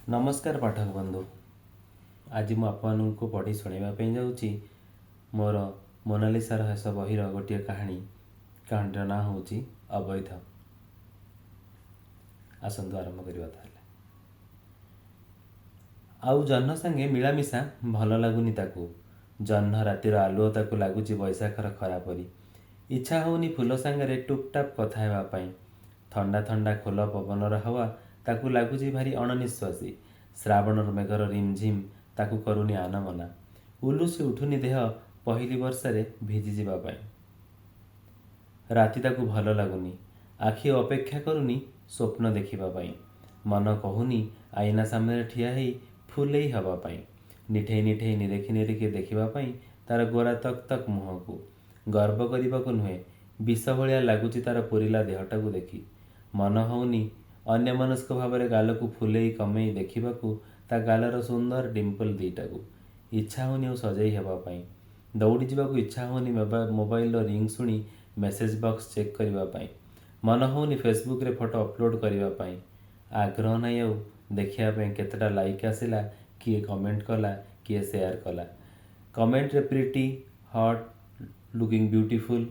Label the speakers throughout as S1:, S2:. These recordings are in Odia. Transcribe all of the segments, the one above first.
S1: ନମସ୍କାର ପାଠକ ବନ୍ଧୁ, ଆଜି ମୁଁ ଆପଣମାନଙ୍କୁ ପଢ଼ି ଶୁଣାଇବା ପାଇଁ ଯାଉଛି ମୋର ମୋନାଲିସାର ହସ ବହିର ଗୋଟିଏ କାହାଣୀ। କାହାଣୀର ନାଁ ହେଉଛି ଅବୈଧ। ଆସନ୍ତୁ ଆରମ୍ଭ କରିବା ତାହେଲେ। ଆଉ ଜହ୍ନ ସାଙ୍ଗେ ମିଳାମିଶା ଭଲ ଲାଗୁନି ତାକୁ। ଜହ୍ନ ରାତିର ଆଲୁଅ ତାକୁ ଲାଗୁଛି ବୈଶାଖର ଖରା ପରି। ଇଚ୍ଛା ହେଉନି ଫୁଲ ସାଙ୍ଗରେ ଟୁପ୍ ଟାପ୍ କଥା ହେବା ପାଇଁ। ଥଣ୍ଡା ଥଣ୍ଡା ଖୋଲ ପବନର ହାୱା ତାକୁ ଲାଗୁଛି ଭାରି ଅଣନିଶ୍ୱାସୀ। ଶ୍ରାବଣର ମେଘର ରିମଝିମ୍ ତାକୁ କରୁନି ଆନମନା। ଉଲୁସି ଉଠୁନି ଦେହ ପହିଲି ବର୍ଷାରେ ଭିଜିଯିବା ପାଇଁ। ରାତି ତାକୁ ଭଲ ଲାଗୁନି। ଆଖି ଅପେକ୍ଷା କରୁନି ସ୍ୱପ୍ନ ଦେଖିବା ପାଇଁ। ମନ କହୁନି ଆଇନା ସାମ୍ନାରେ ଠିଆ ହେଇ ଫୁଲେଇ ହେବା ପାଇଁ, ନିଠେଇ ନିଠେଇ ନିରେଖି ନିରେଖି ଦେଖିବା ପାଇଁ ତାର ଗୋରା ତକ୍ ତକ୍ ମୁହଁକୁ। ଗର୍ବ କରିବାକୁ ନୁହେଁ, ବିଷ ଭଳିଆ ଲାଗୁଛି ତାର ପୁରିଲା ଦେହଟାକୁ ଦେଖି। ମନ ହେଉନି ଅନ୍ୟମନସ୍କ ଭାବରେ ଗାଲକୁ ଫୁଲେଇ କମେଇ ଦେଖିବାକୁ ତା ଗାଲର ସୁନ୍ଦର ଡିମ୍ପଲ ଦିଟାକୁ। ଇଚ୍ଛା ହେଉନି ଆଉ ସଜେଇ ହେବା ପାଇଁ। ଦୌଡ଼ି ଯିବାକୁ ଇଚ୍ଛା ହେଉନି ମୋବାଇଲର ରିଙ୍ଗ ଶୁଣି ମେସେଜ ବକ୍ସ ଚେକ୍ କରିବା ପାଇଁ। ମନ ହେଉନି ଫେସବୁକରେ ଫଟୋ ଅପଲୋଡ଼ କରିବା ପାଇଁ। ଆଗ୍ରହ ନାହିଁ ଆଉ ଦେଖିବା ପାଇଁ କେତେଟା ଲାଇକ୍ ଆସିଲା, କିଏ କମେଣ୍ଟ କଲା, କିଏ ସେୟାର କଲା। କମେଣ୍ଟରେ pretty, hot, looking beautiful,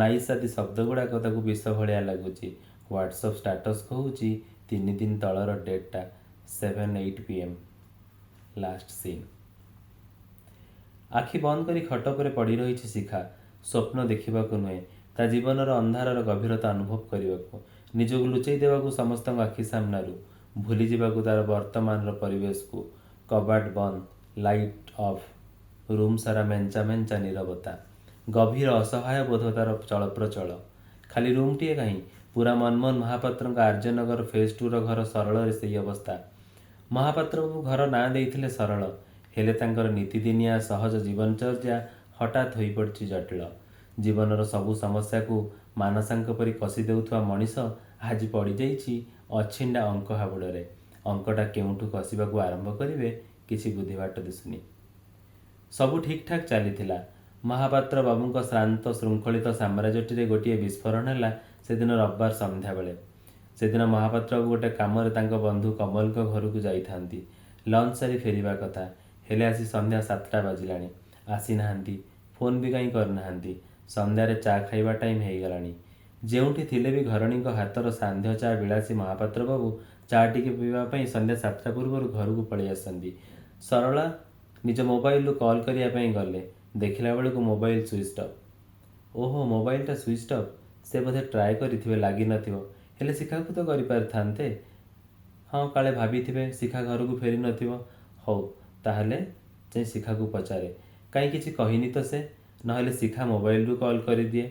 S1: nice ଆଦି ଶବ୍ଦ ଗୁଡ଼ାକ ତାକୁ ବିଷ ଭଳିଆ ଲାଗୁଛି। ହ୍ୱାଟ୍ସଆପ୍ ଷ୍ଟାଟସ୍ କହୁଛି 3 ଦିନ ତଳର ଡେଟ୍ଟା, 7:08 PM last seen. ଆଖି ବନ୍ଦ କରି ଖଟ ଉପରେ ପଡ଼ି ରହିଛି ଶିଖା। ସ୍ୱପ୍ନ ଦେଖିବାକୁ ନୁହେଁ, ତା ଜୀବନର ଅନ୍ଧାରର ଗଭୀରତା ଅନୁଭବ କରିବାକୁ, ନିଜକୁ ଲୁଚେଇ ଦେବାକୁ ସମସ୍ତଙ୍କ ଆଖି ସାମ୍ନାରୁ, ଭୁଲିଯିବାକୁ ତାର ବର୍ତ୍ତମାନର ପରିବେଶକୁ। କବାଟ ବନ୍ଦ, ଲାଇଟ୍ ଅଫ୍, ରୁମ୍ ସାରା ମେଞ୍ଚା ମେଞ୍ଚା ନୀରବତା। ଗଭୀର ଅସହାୟ ବୋଧ ତାର ଚଳପ୍ରଚଳ। ଖାଲି ରୁମ୍ଟିଏ କାହିଁ, ପୁରା ମନମୋହନ ମହାପାତ୍ରଙ୍କ ଆର୍ଯ୍ୟନଗର ଫେଜ୍ ଟୁର ଘର ସରଳରେ ସେଇ ଅବସ୍ଥା। ମହାପାତ୍ର ବାବୁ ଘର ନାଁ ଦେଇଥିଲେ ସରଳ, ହେଲେ ତାଙ୍କର ନିତିଦିନିଆ ସହଜ ଜୀବନଚର୍ଯ୍ୟା ହଠାତ୍ ହୋଇପଡ଼ିଛି ଜଟିଳ। ଜୀବନର ସବୁ ସମସ୍ୟାକୁ ମାନସାଙ୍କ ପରି କଷି ଦେଉଥିବା ମଣିଷ ଆଜି ପଡ଼ିଯାଇଛି ଅଛିଣ୍ଡା ଅଙ୍କ ହାବୁଡ଼ରେ। ଅଙ୍କଟା କେଉଁଠୁ କଷିବାକୁ ଆରମ୍ଭ କରିବେ, କିଛି ବୁଦ୍ଧିବାଟ ଦିଶୁନି। ସବୁ ଠିକ୍ଠାକ୍ ଚାଲିଥିଲା। ମହାପାତ୍ର ବାବୁଙ୍କ ଶ୍ରାନ୍ତ ଶୃଙ୍ଖଳିତ ସାମ୍ରାଜ୍ୟଟିରେ ଗୋଟିଏ ବିସ୍ଫୋରଣ ହେଲା ସେଦିନ ରବିବାର ସନ୍ଧ୍ୟାବେଳେ। ସେଦିନ ମହାପାତ୍ର ବାବୁ ଗୋଟେ କାମରେ ତାଙ୍କ ବନ୍ଧୁ କମଲଙ୍କ ଘରକୁ ଯାଇଥାନ୍ତି। ଲଞ୍ଚ ସାରି ଫେରିବା କଥା, ହେଲେ ଆସି ସନ୍ଧ୍ୟା 7ଟା ବାଜିଲାଣି, ଆସିନାହାନ୍ତି। ଫୋନ୍ ବି କାହିଁ କରିନାହାନ୍ତି। ସନ୍ଧ୍ୟାରେ ଚା ଖାଇବା ଟାଇମ୍ ହେଇଗଲାଣି। ଯେଉଁଠି ଥିଲେ ବି ଘରଣୀଙ୍କ ହାତର ସାନ୍ଧ୍ୟ ଚା ବିଳାସୀ ମହାପାତ୍ର ବାବୁ ଚା ଟିକେ ପିଇବା ପାଇଁ ସନ୍ଧ୍ୟା 7ଟା ପୂର୍ବରୁ ଘରକୁ ପଳେଇ ଆସନ୍ତି। ସରଳା ନିଜ ମୋବାଇଲରୁ କଲ୍ କରିବା ପାଇଁ ଗଲେ। ଦେଖିଲା ବେଳକୁ ମୋବାଇଲ ସୁଇଚ୍ ଅଫ୍। ଓହୋ, ମୋବାଇଲଟା ସୁଇଚ୍ ଅଫ୍। ସେ ବୋଧେ ଟ୍ରାଏ କରିଥିବେ, ଲାଗିନଥିବ। ହେଲେ ଶିଖାକୁ ତ କରିପାରିଥାନ୍ତେ। ହଁ, କାଳେ ଭାବିଥିବେ ଶିଖା ଘରକୁ ଫେରି ନଥିବ। ହଉ ତାହେଲେ ଯାଇ ଶିଖାକୁ ପଚାରେ। କାହିଁ କିଛି କହିନି ତ ସେ? ନହେଲେ ଶିଖା ମୋବାଇଲରୁ କଲ୍ କରିଦିଏ।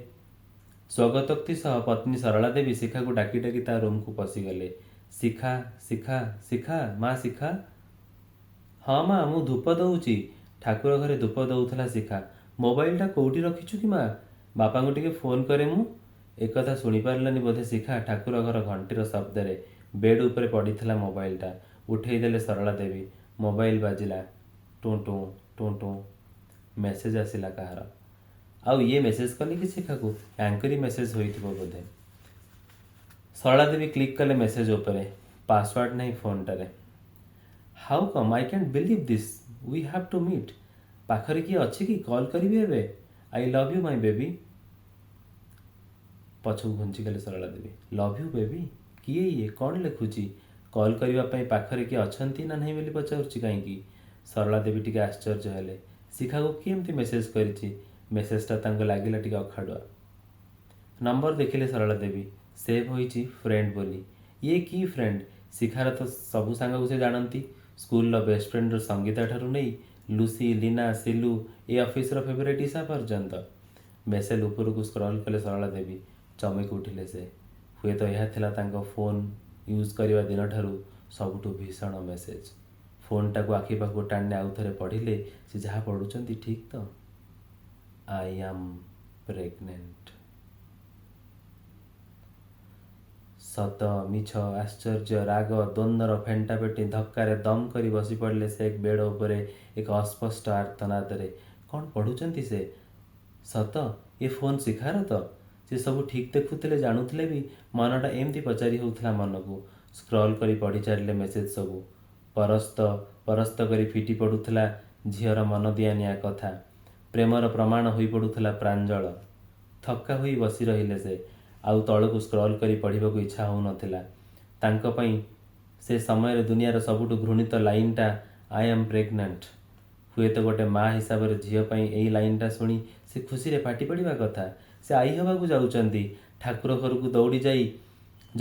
S1: ସ୍ୱଗତୋକ୍ତି ସହ ପତ୍ନୀ ସରଳା ଦେବୀ ଶିଖାକୁ ଡାକି ଡାକି ତା ରୁମ୍କୁ ପଶିଗଲେ। ଶିଖା, ଶିଖା, ଶିଖା, ମା ଶିଖା। ହଁ ମା, ମୁଁ ଧୂପ ଦଉଛି। ଠାକୁର ଘରେ ଧୂପ ଦଉଥିଲା ଶିଖା। ମୋବାଇଲଟା କୋଉଠି ରଖିଛୁ କି ମା? ବାପାଙ୍କୁ ଟିକେ ଫୋନ୍ କରେ ମୁଁ। ଏକଥା ଶୁଣିପାରିଲାନି ବୋଧେ ଶିଖା ଠାକୁର ଘର ଘଣ୍ଟିର ଶବ୍ଦରେ। ବେଡ୍ ଉପରେ ପଡ଼ିଥିଲା ମୋବାଇଲଟା। ଉଠେଇ ଦେଲେ ସରଳା ଦେବୀ। ମୋବାଇଲ ବାଜିଲା, ଟୁଁ ଟୁଁ ଟୁଁ ଟୁଁ। ମେସେଜ ଆସିଲା କାହାର? ଆଉ ଇଏ ମେସେଜ କଲେ କି ଶିଖାକୁ? ୟାଙ୍କରି ମେସେଜ ହୋଇଥିବ ବୋଧେ। ସରଳା ଦେବୀ କ୍ଲିକ୍ କଲେ ମେସେଜ ଉପରେ। ପାସୱାର୍ଡ ନାହିଁ ଫୋନଟାରେ। ହାଉ କମ୍? I cantt believe this. We have two meet. ପାଖରେ କିଏ ଅଛି କି? କଲ୍ କରିବି ଏବେ। I love you, my baby. ପଛକୁ ଘୁଞ୍ଚିଗଲେ ସରଳା ଦେବୀ। Love you baby? କିଏ ଇଏ? କ'ଣ ଲେଖୁଛି? କଲ୍ କରିବା ପାଇଁ ପାଖରେ କିଏ ଅଛନ୍ତି ନା ନାହିଁ ବୋଲି ପଚାରୁଛି କାହିଁକି? ସରଳା ଦେବୀ ଟିକେ ଆଶ୍ଚର୍ଯ୍ୟ ହେଲେ। ଶିଖାକୁ କିଏ ଏମିତି ମେସେଜ କରିଛି? ମେସେଜଟା ତାଙ୍କୁ ଲାଗିଲା ଟିକେ ଅଖାଡ଼ୁଆ। ନମ୍ବର ଦେଖିଲେ ସରଳା ଦେବୀ। ସେଭ୍ ହୋଇଛି ଫ୍ରେଣ୍ଡ ବୋଲି। ଇଏ କି ଫ୍ରେଣ୍ଡ? ଶିଖାର ତ ସବୁ ସାଙ୍ଗକୁ ସେ ଜାଣନ୍ତି। ସ୍କୁଲର ବେଷ୍ଟ ଫ୍ରେଣ୍ଡ ସଙ୍ଗୀତା ଠାରୁ ନେଇ ଲୁସି, ଲୀନା, ସିଲୁ, ଏ ଅଫିସର ଫେଭରାଇଟ୍ ଇଶା ପର୍ଯ୍ୟନ୍ତ। ମେସେଜ ଉପରକୁ ସ୍କ୍ରଲ୍ କଲେ ସରଳା ଦେବୀ। ଚମକି ଉଠିଲେ ସେ। ହୁଏତ ଏହା ଥିଲା ତାଙ୍କ ଫୋନ୍ ୟୁଜ୍ କରିବା ଦିନଠାରୁ ସବୁଠୁ ଭୀଷଣ ମେସେଜ। ଫୋନ୍ଟାକୁ ଆଖି ପାଖକୁ ଟାଣି ଆଉ ଥରେ ପଢ଼ିଲେ ସେ ଯାହା ପଢ଼ୁଛନ୍ତି ଠିକ୍ ତ? I am pregnant. ସତ, ମିଛ, ଆଶ୍ଚର୍ଯ୍ୟ, ରାଗ, ଦ୍ୱନ୍ଦ୍ୱର ଫେଣ୍ଟାଫେଣ୍ଟି ଧକ୍କାରେ ଦମ୍ କରି ବସିପଡ଼ିଲେ ସେ ବେଡ୍ ଉପରେ ଏକ ଅସ୍ପଷ୍ଟ ଆର୍ତ୍ତନାଦରେ। କ'ଣ ପଢ଼ୁଛନ୍ତି ସେ? ସତ? ଏ ଫୋନ୍ ଶିଖାର ତ? ସେ ସବୁ ଠିକ୍ ଦେଖୁଥିଲେ, ଜାଣୁଥିଲେ ବି ମନଟା ଏମିତି ପଚାରି ହେଉଥିଲା ମନକୁ। ସ୍କ୍ରଲ୍ କରି ପଢ଼ି ଚାଲିଲେ ମେସେଜ ସବୁ। ପରସ୍ତ ପରସ୍ତ କରି ଫିଟି ପଡ଼ୁଥିଲା ଝିଅର ମନ ଦିଆନିଆ କଥା। ପ୍ରେମର ପ୍ରମାଣ ହୋଇପଡ଼ୁଥିଲା ପ୍ରାଞ୍ଜଳ। ଥକ୍କା ହୋଇ ବସି ରହିଲେ ସେ। ଆଉ ତଳକୁ ସ୍କ୍ରଲ୍ କରି ପଢ଼ିବାକୁ ଇଚ୍ଛା ହେଉନଥିଲା। ତାଙ୍କ ପାଇଁ ସେ ସମୟରେ ଦୁନିଆର ସବୁଠୁ ଘୃଣିତ ଲାଇନ୍ଟା I am pregnant. ହୁଏତ ଗୋଟେ ମା ହିସାବରେ ଝିଅ ପାଇଁ ଏଇ ଲାଇନ୍ଟା ଶୁଣି ସେ ଖୁସିରେ ଫାଟି ପଡ଼ିବା କଥା। ସେ ଆଈ ହେବାକୁ ଯାଉଛନ୍ତି। ଠାକୁର ଘରକୁ ଦୌଡ଼ି ଯାଇ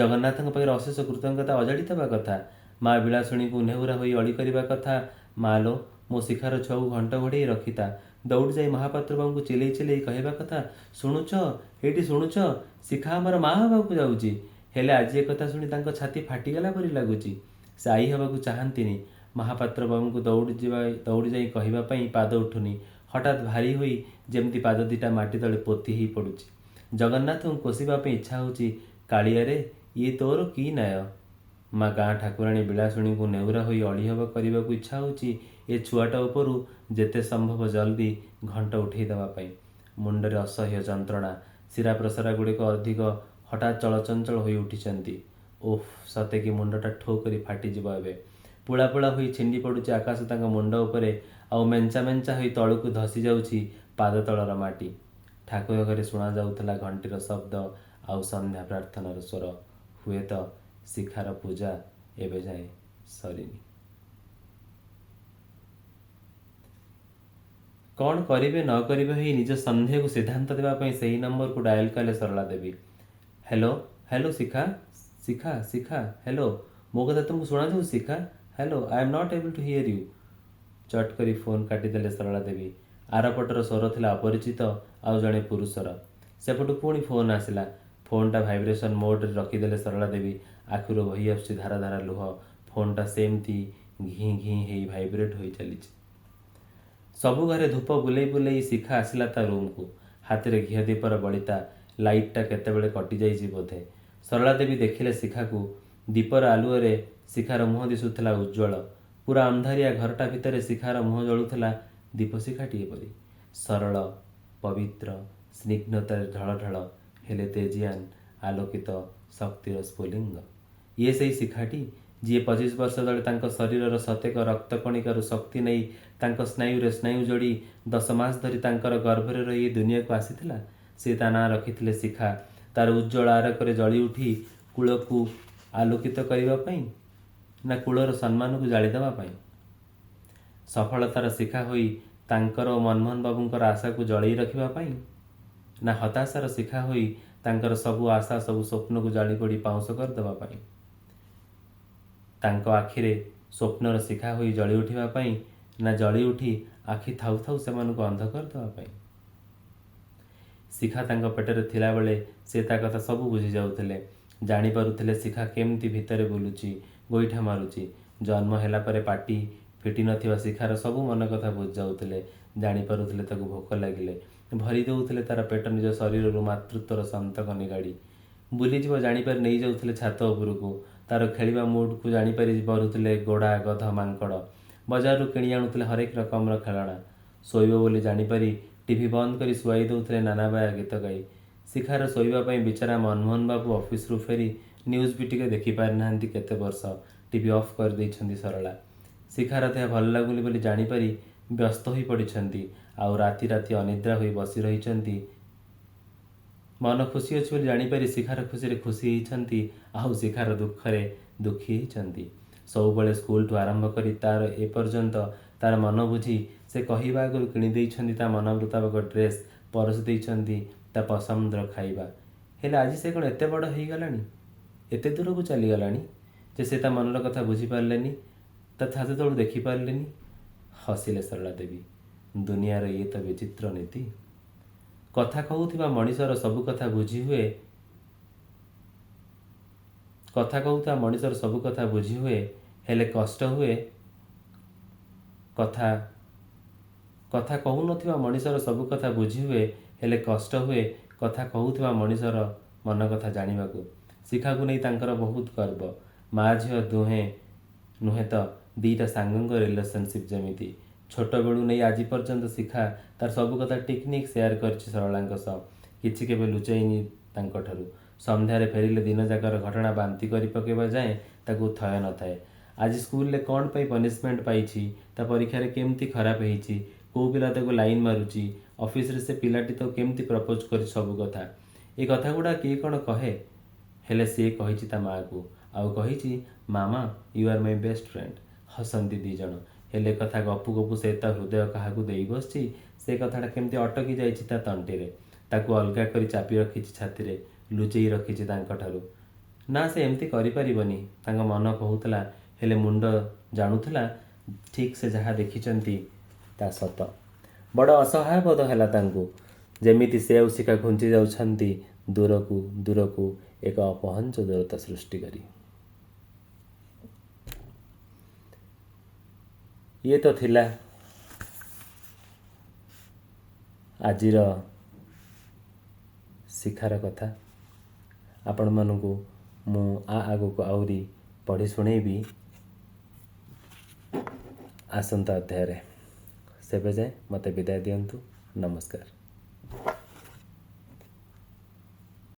S1: ଜଗନ୍ନାଥଙ୍କ ପାଖରେ ଅଶେଷ କୃତଜ୍ଞତା ଅଜାଡ଼ି ଦେବା କଥା। ମା ବିଳାସୁଣୀଙ୍କୁ ନେହୁରା ହୋଇ ଅଳି କରିବା କଥା, ମା ଲୋ, ମୋ ଶିଖାର ଛୁଆକୁ ଘଣ୍ଟ ଘୋଡ଼େଇ ରଖିଥା। ଦୌଡ଼ି ଯାଇ ମହାପାତ୍ର ବାବୁଙ୍କୁ ଚିଲେଇ ଚିଲେଇ କହିବା କଥା, ଶୁଣୁଛ, ଏଇଠି ଶୁଣୁଛ, ଶିଖା ଆମର ମା ହେବାକୁ ଯାଉଛି। ହେଲେ ଆଜି ଏକଥା ଶୁଣି ତାଙ୍କ ଛାତି ଫାଟିଗଲା ପରି ଲାଗୁଛି। ସେ ଆଈ ହେବାକୁ ଚାହାନ୍ତିନି। ମହାପାତ୍ର ବାବୁଙ୍କୁ ଦୌଡ଼ି ଯାଇ କହିବା ପାଇଁ ପାଦ ଉଠୁନି। ହଠାତ୍ ଭାରି ହୋଇ ଯେମିତି ପାଦ ଦିଟା ମାଟି ତଳେ ପୋତି ହେଇ ପଡ଼ୁଛି। ଜଗନ୍ନାଥଙ୍କୁ କୋସିବା ପାଇଁ ଇଚ୍ଛା ହେଉଛି, କାଳିଆରେ ଇଏ ତୋର କି ନ୍ୟାୟ? ମା ଗାଁ ଠାକୁରାଣୀ ବିଳାସୁଣୀଙ୍କୁ ନେହୁରା ହୋଇ ଅଳି ହବ କରିବାକୁ ଇଚ୍ଛା ହେଉଛି ଏ ଛୁଆଟା ଉପରୁ ଯେତେ ସମ୍ଭବ ଜଲ୍ଦି ଘଣ୍ଟ ଉଠେଇ ଦେବା ପାଇଁ। ମୁଣ୍ଡରେ ଅସହ୍ୟ ଯନ୍ତ୍ରଣା, ଶିରା ପ୍ରସରା ଗୁଡ଼ିକ ଅଧିକ ହଠାତ୍ ଚଳଚଞ୍ଚଳ ହୋଇ ଉଠିଛନ୍ତି। ଓଃ, ସତେ କି ମୁଣ୍ଡଟା ଠୋ କରି ଫାଟିଯିବ ଏବେ। ପୁଳା ପୁଳା ହୋଇ ଛିଣ୍ଡି ପଡ଼ୁଛି ଆକାଶ ତାଙ୍କ ମୁଣ୍ଡ ଉପରେ, ଆଉ ମେଞ୍ଚା ମେଞ୍ଚା ହୋଇ ତଳକୁ ଧସି ଯାଉଛି ପାଦ ତଳର ମାଟି। ଠାକୁର ଘରେ ଶୁଣାଯାଉଥିଲା ଘଣ୍ଟିର ଶବ୍ଦ ଆଉ ସନ୍ଧ୍ୟା ପ୍ରାର୍ଥନାର ସ୍ୱର। ହୁଏତ ଶିଖାର ପୂଜା ଏବେ ଯାଏଁ ସରିନି। କ'ଣ କରିବେ ନ କରିବେ ହୋଇ ନିଜ ସନ୍ଦେହକୁ ସିଦ୍ଧାନ୍ତ ଦେବା ପାଇଁ ସେହି ନମ୍ବରକୁ ଡାଏଲ୍ କଲେ ସରଳା ଦେବୀ। Hello, hello Shikha, Shikha, Shikha, hello, ମୋ କଥା ତୁମକୁ ଶୁଣାଯାଉଛି Shikha? Hello, I am not able to hear you. ଚଟ୍ କରି ଫୋନ୍ କାଟିଦେଲେ ସରଳା ଦେବୀ। ଆରପଟର ସ୍ୱର ଥିଲା ଅପରିଚିତ ଆଉ ଜଣେ ପୁରୁଷର। ସେପଟୁ ପୁଣି ଫୋନ୍ ଆସିଲା। ଫୋନ୍ଟା ଭାଇବ୍ରେସନ୍ ମୋଡ଼ରେ ରଖିଦେଲେ ସରଳା ଦେବୀ। ଆଖିରୁ ବହି ଆସୁଛି ଧାରା ଧାରା ଲୁହ। ଫୋନ୍ଟା ସେମିତି ଘିଁ ଘିଁ ହେଇ ଭାଇବ୍ରେଟ୍ ହୋଇ ଚାଲିଛି। ସବୁ ଘରେ ଧୂପ ବୁଲେଇ ବୁଲେଇ ଶିଖା ଆସିଲା ତା ରୁମ୍କୁ। ହାତରେ ଘିଅ ଦୀପର ବଳିତା। ଲାଇଟ୍ଟା କେତେବେଳେ କଟିଯାଇଛି ବୋଧେ। ସରଳା ଦେବୀ ଦେଖିଲେ ଶିଖାକୁ। ଦୀପର ଆଲୁଅରେ ଶିଖାର ମୁହଁ ଦିଶୁଥିଲା ଉଜ୍ଜ୍ୱଳ। ପୁରା ଅନ୍ଧାରିଆ ଘରଟା ଭିତରେ ଶିଖାର ମୁହଁ ଜଳୁଥିଲା ଦୀପଶିଖାଟିଏ ପରି। ସରଳ, ପବିତ୍ର, ସ୍ନିଗ୍ଧତାରେ ଢଳଢଳ, ହେଲେ ତେଜିଆନ ଆଲୋକିତ ଶକ୍ତିର ସ୍ଫୁଲିଙ୍ଗ। ଇଏ ସେଇ ଶିଖାଟି ଯିଏ 25 ବର୍ଷ ତଳେ ତାଙ୍କ ଶରୀରର ଶତେକ ରକ୍ତକଣିକାରୁ ଶକ୍ତି ନେଇ ତାଙ୍କ ସ୍ନାୟୁରେ ସ୍ନାୟୁ ଯୋଡ଼ି 10 ମାସ ଧରି ତାଙ୍କର ଗର୍ଭରେ ରହି ଏ ଦୁନିଆକୁ ଆସିଥିଲା। ସେ ତା ନାଁ ରଖିଥିଲେ ଶିଖା। ତାର ଉଜ୍ଜ୍ୱଳ ଆରକରେ ଜଳି ଉଠି କୂଳକୁ ଆଲୋକିତ କରିବା ପାଇଁ ନା କୂଳର ସମ୍ମାନକୁ ଜାଳିଦେବା ପାଇଁ? ସଫଳତାର ଶିଖା ହୋଇ ତାଙ୍କର ଓ ମନମୋହନ ବାବୁଙ୍କର ଆଶାକୁ ଜଳେଇ ରଖିବା ପାଇଁ ନା ହତାଶାର ଶିଖା ହୋଇ ତାଙ୍କର ସବୁ ଆଶା, ସବୁ ସ୍ୱପ୍ନକୁ ଜାଳି ପୋଡ଼ି ପାଉଁଶ କରିଦେବା ପାଇଁ? ତାଙ୍କ ଆଖିରେ ସ୍ୱପ୍ନର ଶିଖା ହୋଇ ଜଳି ଉଠିବା ପାଇଁ ନା ଜଳି ଉଠି ଆଖି ଥାଉ ଥାଉ ସେମାନଙ୍କୁ ଅନ୍ଧ କରିଦେବା ପାଇଁ? ଶିଖା ତାଙ୍କ ପେଟରେ ଥିଲାବେଳେ ସେ ତା କଥା ସବୁ ବୁଝି ଯାଉଥିଲେ। ଜାଣିପାରୁଥିଲେ ଶିଖା କେମିତି ଭିତରେ ବୁଲୁଛି, ଗୋଇଠା ମାରୁଛି। ଜନ୍ମ ହେଲା ପରେ ପାଟି ଫିଟି ନଥିବା ଶିଖାର ସବୁ ମନ କଥା ବୁଝି ଯାଉଥିଲେ। ଜାଣିପାରୁଥିଲେ ତାକୁ ଭୋକ ଲାଗିଲେ ଭରି ଦେଉଥିଲେ ତାର ପେଟ ନିଜ ଶରୀରରୁ ମାତୃତ୍ୱର ସନ୍ତକ ନିଗାଡ଼ି। ବୁଲିଯିବ ଜାଣିପାରି ନେଇଯାଉଥିଲେ ଛାତ ଉପରକୁ। ତାର ଖେଳିବା ମୁଡ୍କୁ ଜାଣିପାରି ବରୁଥିଲେ ଗୋଡ଼ା, ଗଧ, ମାଙ୍କଡ଼। ବଜାରରୁ କିଣି ଆଣୁଥିଲେ ହରେକ ରକମର ଖେଳଣା। ଶୋଇବ ବୋଲି ଜାଣିପାରି ଟିଭି ବନ୍ଦ କରି ଶୁଆଇ ଦେଉଥିଲେ ନାନା ବାୟା ଗୀତ ଗାଇ। ଶିଖାର ଶୋଇବା ପାଇଁ ବିଚାରା ମନମୋହନ ବାବୁ ଅଫିସରୁ ଫେରି ନ୍ୟୁଜ୍ ବି ଟିକେ ଦେଖିପାରିନାହାନ୍ତି କେତେ ବର୍ଷ। ଟିଭି ଅଫ୍ କରିଦେଇଛନ୍ତି ସରଳା। ଶିଖାର ଦେହ ଭଲ ଲାଗୁନି ବୋଲି ଜାଣିପାରି ବ୍ୟସ୍ତ ହୋଇ ପଡ଼ିଛନ୍ତି ଆଉ ରାତି ରାତି ଅନିଦ୍ରା ହୋଇ ବସି ରହିଛନ୍ତି। ମନ ଖୁସି ଅଛି ବୋଲି ଜାଣିପାରି ଶିଖାର ଖୁସିରେ ଖୁସି ହେଇଛନ୍ତି ଆଉ ଶିଖାର ଦୁଃଖରେ ଦୁଃଖୀ ହେଇଛନ୍ତି। ସବୁବେଳେ ସ୍କୁଲଠୁ ଆରମ୍ଭ କରି ତାର ଏପର୍ଯ୍ୟନ୍ତ ତାର ମନ ବୁଝି ସେ କହିବା ଆଗରୁ କିଣି ଦେଇଛନ୍ତି ତା ମନ ମୁତାବକ ଡ୍ରେସ୍, ପରସି ଦେଇଛନ୍ତି ତା ପସନ୍ଦର ଖାଇବା। ହେଲେ ଆଜି ସେ କ'ଣ ଏତେ ବଡ଼ ହେଇଗଲାଣି, ଏତେ ଦୂରକୁ ଚାଲିଗଲାଣି ଯେ ସେ ତା ମନର କଥା ବୁଝିପାରିଲେନି, ତା ଛାତ ତଳୁ ଦେଖିପାରିଲେନି? ହସିଲେ ସରଳା ଦେବୀ। ଦୁନିଆର ଇଏ ତ ବିଚିତ୍ର ନୀତି। କଥା କହୁଥିବା ମଣିଷର ସବୁ କଥା ବୁଝି ହୁଏ, କଥା କହୁଥିବା ମଣିଷର ସବୁ କଥା ବୁଝି ହୁଏ, ହେଲେ କଷ୍ଟ ହୁଏ କଥା କଥା କହୁନଥିବା ମଣିଷର ସବୁ କଥା ବୁଝି ହୁଏ, ହେଲେ କଷ୍ଟ ହୁଏ କଥା କହୁଥିବା ମଣିଷର ମନ କଥା ଜାଣିବାକୁ। ଶିଖାକୁ ନେଇ ତାଙ୍କର ବହୁତ ଗର୍ବ। ମା ଝିଅ ଦୁହେଁ ନୁହେଁ ତ ଦିଟା ସାଙ୍ଗଙ୍କ ରିଲେସନସିପ୍ ଯେମିତି। ଛୋଟବେଳୁ ନେଇ ଆଜି ପର୍ଯ୍ୟନ୍ତ ଶିଖା ତାର ସବୁ କଥା ଟିକନିକ୍ ସେୟାର କରିଛି ସରଳାଙ୍କ ସହ। କିଛି କେବେ ଲୁଚେଇନି ତାଙ୍କଠାରୁ। ସନ୍ଧ୍ୟାରେ ଫେରିଲେ ଦିନଯାକର ଘଟଣା ବାନ୍ତି କରି ପକାଇବା ଯାଏଁ ତାକୁ ଥୟ ନଥାଏ। ଆଜି ସ୍କୁଲରେ କ'ଣ ପାଇଁ ପନିସମେଣ୍ଟ ପାଇଛି, ତା ପରୀକ୍ଷାରେ କେମିତି ଖରାପ ହେଇଛି, କେଉଁ ପିଲା ତାକୁ ଲାଇନ୍ ମାରୁଛି, ଅଫିସରେ ସେ ପିଲାଟି ତାକୁ କେମିତି ପ୍ରପୋଜ କରିଛି, ସବୁ କଥା। ଏ କଥା ଗୁଡ଼ା କିଏ କ'ଣ କହେ? ହେଲେ ସିଏ କହିଛି ତା ମାଆକୁ, ଆଉ କହିଛି, "Mama, you are my best friend." ହସନ୍ତି ଦି ଜଣ। ହେଲେ କଥା ଗପୁ ଗପୁ ସେ ତା ହୃଦୟ କାହାକୁ ଦେଇ ବସିଛି, ସେ କଥାଟା କେମିତି ଅଟକି ଯାଇଛି ତା ତଣ୍ଟିରେ। ତାକୁ ଅଲଗା କରି ଚାପି ରଖିଛି ଛାତିରେ, ଲୁଚେଇ ରଖିଛି ତାଙ୍କଠାରୁ। ନା, ସେ ଏମିତି କରିପାରିବନି, ତାଙ୍କ ମନ କହୁଥିଲା। ହେଲେ ମୁଣ୍ଡ ଜାଣୁଥିଲା ଠିକ୍ ସେ ଯାହା ଦେଖିଛନ୍ତି ତା ସତ। ବଡ଼ ଅସହାୟ ବୋଧ ହେଲା ତାଙ୍କୁ, ଯେମିତି ସେ ଆଉ ଶିଖା ଘୁଞ୍ଚି ଯାଉଛନ୍ତି ଦୂରକୁ ଦୂରକୁ, ଏକ ଅପହଞ୍ଚ ଦୂରତା ସୃଷ୍ଟି କରି। ଇଏ ତ ଥିଲା ଆଜିର ଶିଖାର କଥା। ଆପଣମାନଙ୍କୁ ମୁଁ ଆଗକୁ ଆହୁରି ପଢ଼ି ଶୁଣେଇବି ଆସନ୍ତା ଅଧ୍ୟାୟରେ। ସେବେ ଯାଏଁ ମୋତେ ବିଦାୟ ଦିଅନ୍ତୁ। ନମସ୍କାର।